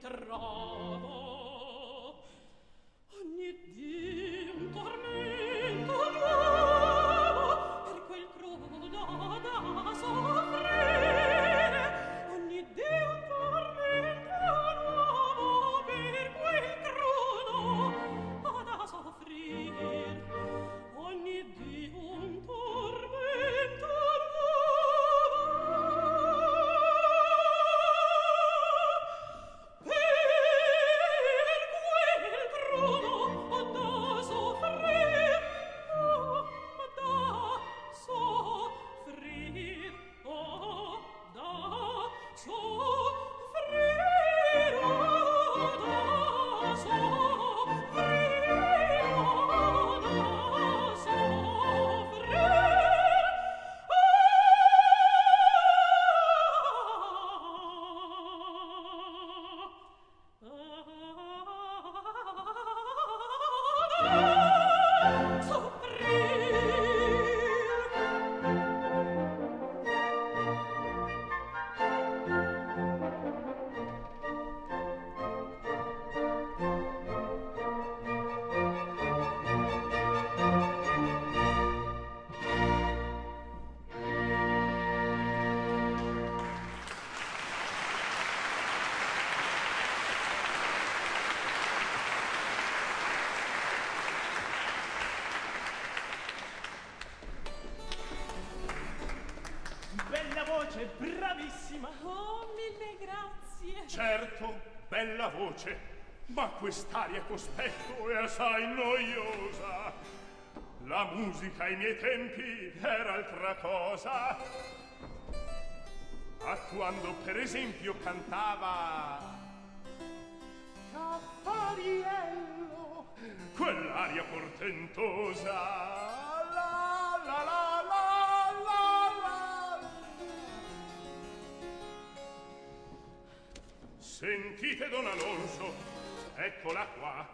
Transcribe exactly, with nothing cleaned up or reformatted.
Trovo ogni dì un tormento nuovo per quel crudo da soffrire. Ogni dì un tormento nuovo per quel crudo da soffrire. Ogni dì un tormento nuovo. Per quel crudo da soffrir, da soffrir, da soffrir, da soffrir, da soffrir. Bella voce, bravissima! Oh, mille grazie! Certo, bella voce, ma quest'aria cospetto è assai noiosa. La musica ai miei tempi era altra cosa. Ah, quando, per esempio, cantava Caffariello, quell'aria portentosa. La, la, la. Sentite, don Alonso, eccola qua.